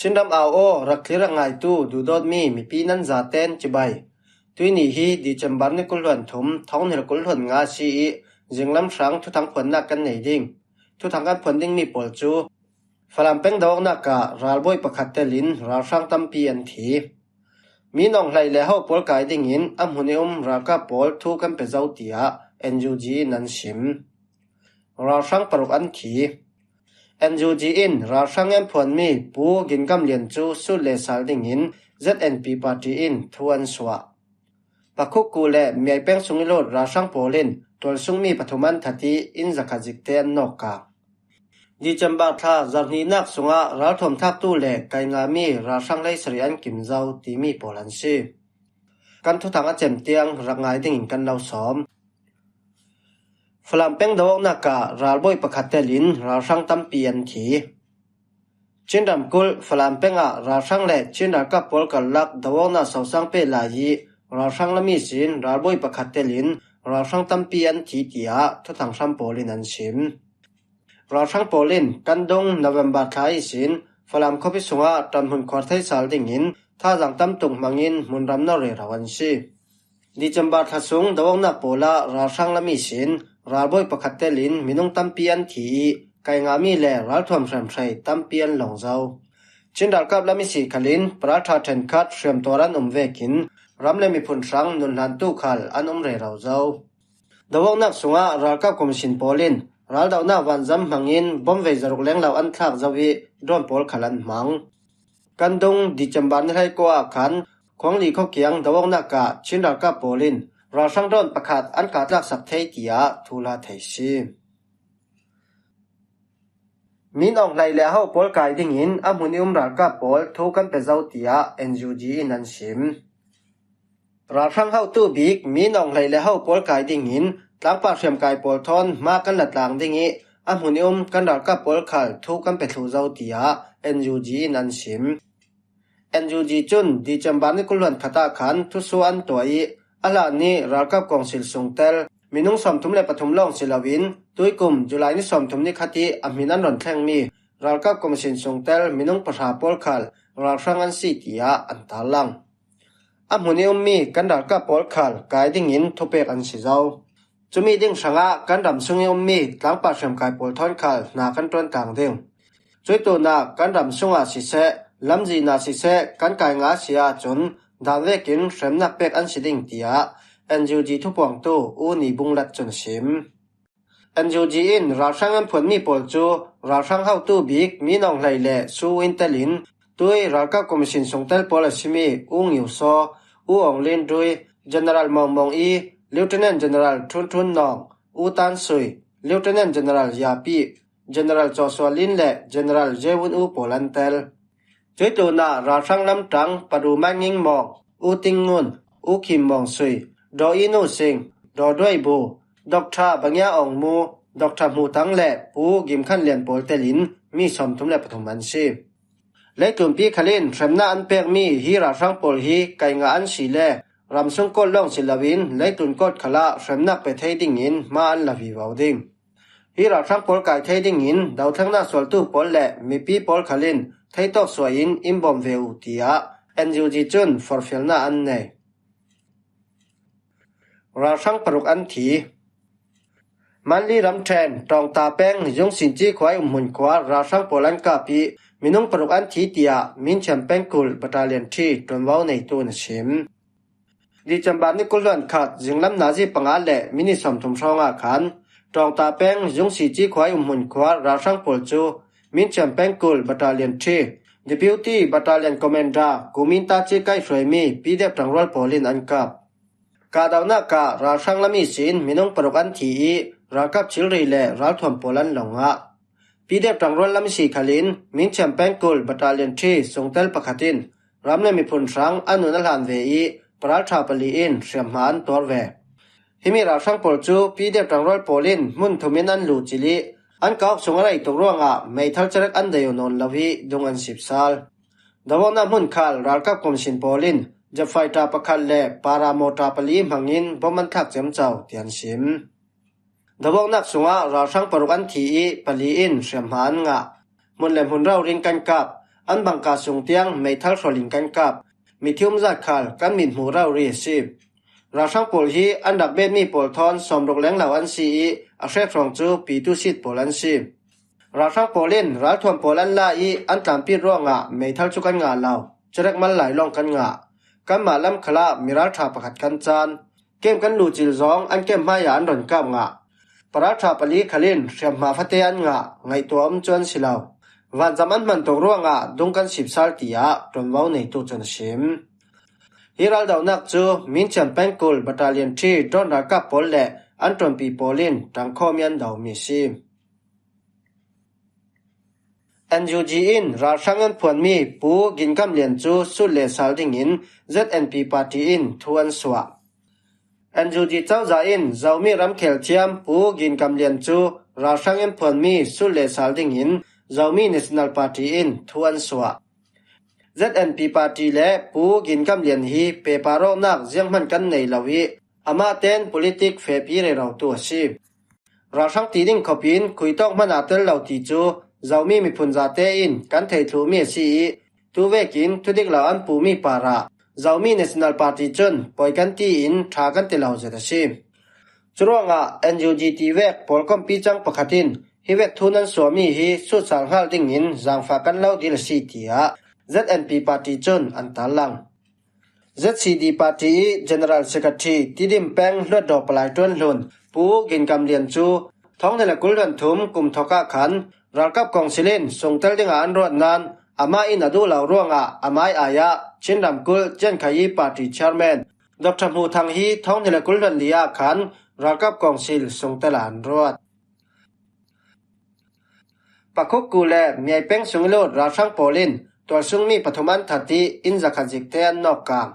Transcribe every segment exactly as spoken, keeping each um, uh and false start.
Chinram au aw, rak thlir a ngaitu duhdawtmi mipi nan zaten cibai. Tuini hi December ni kul hluan thum, thawng hnih kul hluan nga si ih zinglam hrang thuthang phuannak kan nei ding. Thuthang kan phuan dingmi pawl cu Falam peng do awknak ah ralbawi pakhat telin ralhrang tampi an thi. Mi nawng hlei le ho pawl kai dingin a hmun ih um ralkap pawl thu kan pe zo, tiah N U G in an sim. Ralhrang paruk an thi. N U G in ralhrang an phuanmi Pu Gin Kam Lian cu sut le sal dingin Z N P party in thu an suah. Pakhukku le Miai peng sung ih lut ralhrang pawl in tualsungmi pathum an that ih inn zakhat zikte an nawk ka. December thla zarhnihnak sungah ralthuam thaktu le kai ngami ralhrang hleisarih an kim zo timi pawl an si. Kan thuthang a cem tiang rak ngai dingin kan lo sawm. Falam peng do awknak ah ralbawi pakhat telin ralhrang tampi an thi. Chin ramkulh Falam peng ah ralhrang le Chin ralkap pawl karlak do awknak sosang peh lai ih ralhrang lam ihsin ralbawi pakhat telin ralhrang tampi an thi, tiah thuthang hram pawl in an sim. Ralhrang pawl in kan dung November thla ihsin Falam khuapi sungah ṭanhmun khuar thei sal dingin thazaang tam tuk hmangin hmunram nor rero an si. December thla sung do awknak pawl ah ralhrang lam ihsin ralbawi pakhat telin minung tampi an thi ih kai ngami le ralthuam hriamhrei tampi an lawng zo. Chin ralkap lam ihsi khalin paralṭha ṭhenkhat hriamtuar an um vekin ram le miphun hrang nunhlantu khal an um rero zo. Do awknak sungah ralkap komisin pawl in raldohnak vanzam hmangin bomvei zaruk lenglo an thlak zo ih drone pawl khal an hmang. Kan dung December ni hleikua ah khan Khuangli khuakiang do awknak ah Chin ralkap pawl in ralhrang drone pakhat an ka tlaksak thei, tiah thuhla thei si. Mi nawng hlei le a ho pawl kai dingin a hmun ih um ralkap pawl thu kan pe zo, tiah N U G in an sim. Ralhrang hotu bik mi nawng hlei le ho pawl kai dingin tlangpar hriamkai pawl thawn hma kan la tlang ding ih a hmun ih um kan ralkap pawl khal thu kan pe thluh zo, tiah N U G in an sim. N U G cun December ni kul hluan khat ah khan thusuah an tuah ih a hlan ih ralkap kongsil sungtel minung sawmthum le pathum lawng si loin tuikum July ni sawmthum ni khat ih a hmin an run thlengmi ralkap kongsil sungtel minung pahra pawl khal ralhrang an si, tiah an tarlang. A hmun ih ummi kan ralkap pawl khal kai dingin thupek an si zo. Cumi ding hrangah kan ram sung ih ummi tlangpar hriamkai pawl thawn khal hna kan ṭuan tlang ding. Cuih tunah kan ram sungah siseh, lamzin ah siseh kan kai ngah a si ahcun dan vekin hremnak pek an si ding, tiah N U G thupuangtu U Ni Bung Lat cun a sim. N U G in ralhrang an phuanmi pawl cu ralhrang hotu bik mi nawng hlei le Su Win telin tui ralkap komisin sungtel pawl a simi U Ngiu Saw, U Aung Lin Dui, General Mawng Mawng I, Lieutenant General Ṭhun Ṭhun Nawng, U Tan Sui, Lieutenant General Ya Pi, General Caw Sua Lin le General Ye Wun U pawl an tel. Cuih tlunah ralhrang lamṭang Paru Man Nging Mawng, U Ting Ngun, U Khim Mawng Sui, Daw I Nu Sing, Daw Duai Bu, Doctor Bangia Awng Mu, Doctor Hmu Tang le Pu Gim Khan Lian pawl telin mi sawmthum le pathum an si. Leitlunpi khal in hremnak an pekmi hi ralhrang pawl hi kai ngah an si le ramsung kawt lawng si loin leitlun kawt khalah hremnak pe thei dingin hma an la vivo ding. Hi ralhrang pawl kai thei dingin dothlengnak sualtu pawl le mipi pawl khal in theitawk suah in in bawm ve uh, tiah N U G cun forhfialnak an nei. Ralhrang paruk an thi. Manli ramṭhen Ṭawngta peng Zungsinci khua ih umhmun khua ralhrang pawl an kap ih minung paruk an thi, tiah Minthiam pengkulh Battalion ṭhi ṭuanvo neitu in a sim. December ni kul hluan khat zinglam nazi panga le minit sawmthum hrawngah khan Ṭawngta peng Zungsinci khua ih umhmun khua ralhrang pawl cu Minthiam pengkulh Battalion ṭhi, Deputy Battalion Commander Kuminta Ci Kai hruaimi P D F ṭangrual pawl in an kap. Kahdohnak ah ralhrang lam ihsin minung paruk an thi ih ralkap thilri le ralthuam pawl an lawng ngah. P D F ṭangrual lam ihsi khalin Minthiam pengkulh Battalion ṭhi sungtel pakhat in ram le miphun hrang a nun a hlan ve ih paralṭha pali in hriamhma an tuar ve. Himi ralhrang pawl cu P D F ṭangrual pawl in hmun thum in an luhcilh ih an kawk sung a rei tuk ruangah meithal cerek an dei aw nawn lo ih dung an sipsal. Dawawknak hmun khal ralkap komisin pawl in jet fighter pakhat le paramotor pali hmangin bom an thlak ciamco, tiah an sim. Dawawknak sungah ralhrang paruk an thi ih pali in hriamhma an ngah. Hmun le hmun rori in kan kap. An bangka sung tiang meithal hrawlin kan kap. Mithi um zat khal kan mit hmuh rauhri a si. Ralhrang pawl hi an rak betmi pawl thawn sawmruk lenglo an si ih, a hrekhrawng cu pitu sit pawl an si. Ralhrang pawl in ralthuam pawl an la ih an tlampit ruangah meithal cu kan ngah lo, cerek mal lai lawng kan ngah. Kanmah lam khalah miralṭha pakhat kan caan. Kem kan luhcil zawng an kem hmaiah an rawn kap ngah. Paralṭha pali khal in hriamhma fate an ngah, ngaihtuah um cu an si lo. Vanzam an hman tuk ruangah dung kan sipsal, tiah ṭuanvo neitu cun a sim. Hi raldonak cu Minchiam pengkul Battalion three drone ralkap pawl le an ṭuanpi pawl in ṭangkhawm ih an domi a si. N U G in ralhrang an phuanmi Pu Gin Kam Lian cu sut le sal dingin Z N P party in thu an suah. N U G cozah in Zomi ramkhel thiam Pu Gin Kam Lian cu ralhrang an phuanmi sut le sal dingin Zomi National Party in thu an suah. Z N P party le Pu Gin Kam Lian hi pehpar awknak zianghman kan nei lo ih, amah ten politik fehpi rerotu a si. Ralhrang ti ding khawpin khuitawk hman aa tel lo ti cu Zomi miphun zate in kan thei thluhmi a si ih, tuvekin thudik lo an puhmi parah Zomi National Party cun pawi kan ti in ṭha kan ti lo zet a si. Curuangah N U G ti vek pawlkompi cang pakhat in hi vek thu nan suahmi hi sutsal nghal dingin zaangfah kan lo dil a si, tiah Z N P party cun an tarlang. Z C D party ih General Secretary Tidim peng Hluatdaw Palai Ṭuan Hlun Pu Gin Kam Lian cu thawng hnih le kul hluan thum kum thawk ah khan ralkap kawngsil in sungtel dingah an ruat nain amah in a duh lo ruangah a mai ai ah Chin ramkulh Ciankhayi party chairman Doctor Hmu Thang hi thawng hnih le kul hluan li ah khan ralkap kawngsil sungtel ah an ruat. Pakhukku le Miaipeng sung ih lut ralhrang pawl in tualsungmi pathum an that ih inn zakhat zikte an nawk kang.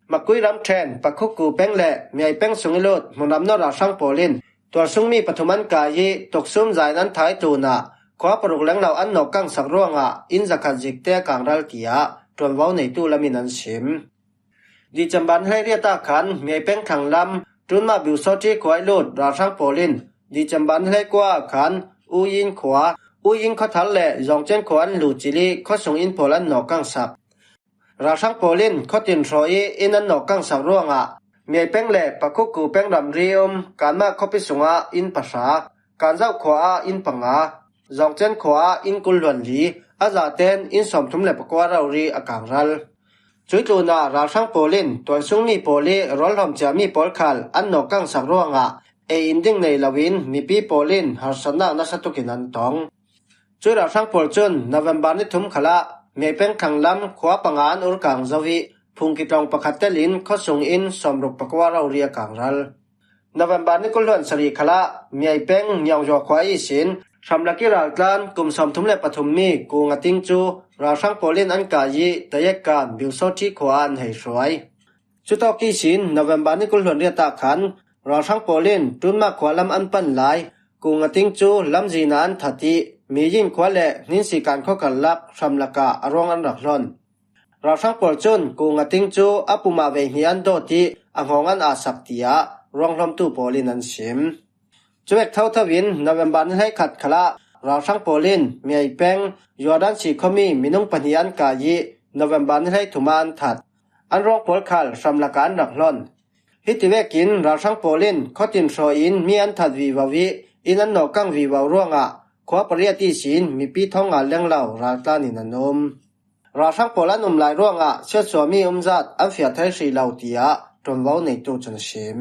Makui ramṭhen Pakhukku peng le Miaipeng sung ih lut hmunram nawr ralhrang pawl in tualsungmi pathum an kai ih tuksum zain an thai tlunah khua paruk lenglo an nawk kangsak ruangah inn zakhat zikte a kangral, tiah ṭuanvo neitu lam in an sim. December ni hleiriat ah khan Miaipeng thlang lam Ṭunmah Biusawṭi khua ih lut ralhrang pawl in December ni hleikua ah khan Uyin khua, Uyin khuathar le Zawngcian khua an luhcil ih khuasung inn pawl an nawk kangsak. Ralhrang pawl in khuatin hrawh ih inn an nawk kangsak ruangah Miaipeng le Pakhukku peng ramri um Kanmah khuapi sungah inn pahra, Kanzauh khua ah inn panga, Zawngcian khua ah inn kul hluan li, a zaten inn sawmthum le pakua rori a kangral. Cuih tlunah ralhrang pawl in tualsungmi pawl ih rawl hlawm ciami pawl khal an nawk kangsak ruangah ei in ding nei loin mipi pawl in harsatnak nasa tukin an tong. Cuih ralhrang pawl cun November ni thum khalah Miaipeng thlang lam khua panga an ur kang zo ih phungki tlawng pakhat telin khuasung inn sawmruk pakua rori a kangral. November ni kul hluan sarih khalah Miaipeng Ngiaungzaw khua ihsin hramlak ih raltlan kum sawmthum le pathum mi Ku Nga Ting cu ralhrang pawl in an kai ih Tayekkan Biusawṭi khua ah an hei hruai. Cutawk ihsin November ni kul hluan riat ah khan ralhrang pawl in Ṭunmah khua lam an pan lai Ku Nga Ting cu lamzin ah an that ih Miyin khua le Hninsikan khua karlak hramlak ah a ruang an rak hlon. Ralhrang pawl cun Ku Nga Ting cu a pum ah veihnih an dawt ih a hngawng an aa sak, tiah ruanghlawmtu pawl in an sim. Cuvek thotho in November ni hleikhat khalah ralhrang pawl in Miaipeng Yuadansi khuami minung pahnih an kai ih November ni hleithum ah an that. An ruang pawl khal hramlak ah an rak hlon. Hitivekin ralhrang pawl in khuatin hrawh in mi an that vivo ih inn an nawk kang vivo ruangah khua pariat ihsin mipi thawng nga lenglo raltlan in an um. Ralhrang pawl an um lai ruangah siatsuahmi umzat an fiah thei hrih lo, tiah ṭuanvo neitu cun a sim.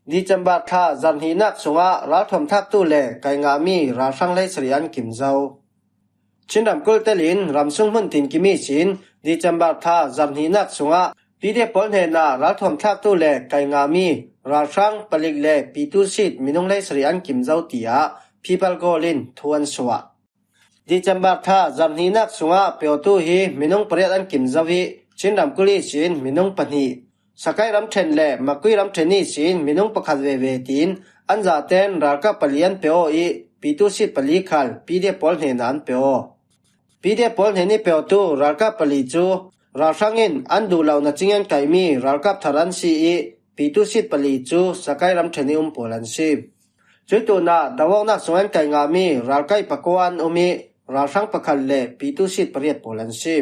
December thla zarhnihnak sungah ralthuam thlaktu le kai ngahmi ralhrang hleisarih an kim zo. Chin ramkulh telin ramsung hmun tinkim ihsin December thla zarhnihnak sungah P D F pawl hnenah ralthuam thlaktu le kai ngahmi ralhrang palik le pitu sit minung hleisarih an kim zo, tiah People Goal in thu an suah. December thla zarhnihnak sungah peutu hi minung pariat an kim zo ih Chin ramkulh ihsin minung pahnih, Sakai ramṭhen le Makui ramṭhen ihsin minung pakhat veve tiin an zaten ralkap pali an pe aw ih pitu sit pali khal P D F pawl hnenah an pe aw. P D F pawl hnen ih peutu ralkap pali cu ralhrang in an duh lo na cing an kaihmi ralkap thar an si ih pitu sit pali cu Sakai ramṭhen ih um pawl an si. Cuih tlunah do awknak sung an kai ngahmi ralkap pakua an um ih ralhrang pakhat le pitu sit pariat pawl an si.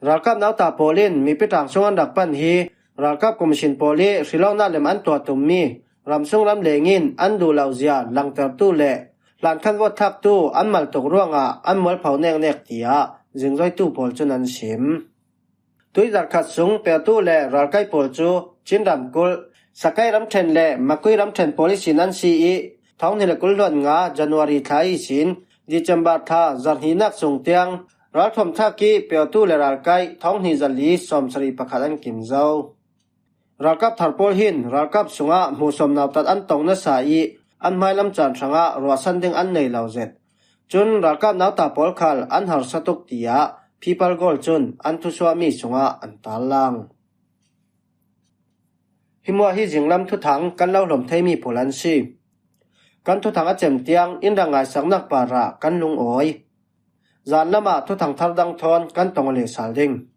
Ralkap nauta pawl in mipi ṭangsung an rak pan hi ralkap komisin pawl i hrilawkna lem an tuah tummi ramsung ramleng in an duh loh zia langtertu le hlankhan vote thlaktu an maltuk ruangah an mualpho neknek tiah zingzoitu pawl cun an sim. Tuizarh khat sung peutu le ralkai pawl cu Chin ramkulh, Sakai ramṭhen le Makui ramṭhen pawl ihsin an si i, thawng hnih le kul hluan nga January thla ihsin December thla zarh hnihnak sung tiang ralthuam thlak i peutu le ralkai thawng hnih zali sawmsarih pakhat an kim zo. Ralkap thar pawl hin ralkap sungah hmuhsawm nautat an tong nasa i an hmailam caan hrangah ruahsan ding an nei lo zet. Cun ralkap nauta pawl khal an harsa tuk tiah People Goal cun an thusuahmi sungah an tarlang. Hi hmuah hi zinglam thuthang kan lo hlawm theimi pawl an si. Kan thuthang a cem tiang in rak ngaisaknak parah kan lungawi. Zan lamah thuthang thar dang thawn kan tong aw le sal ding.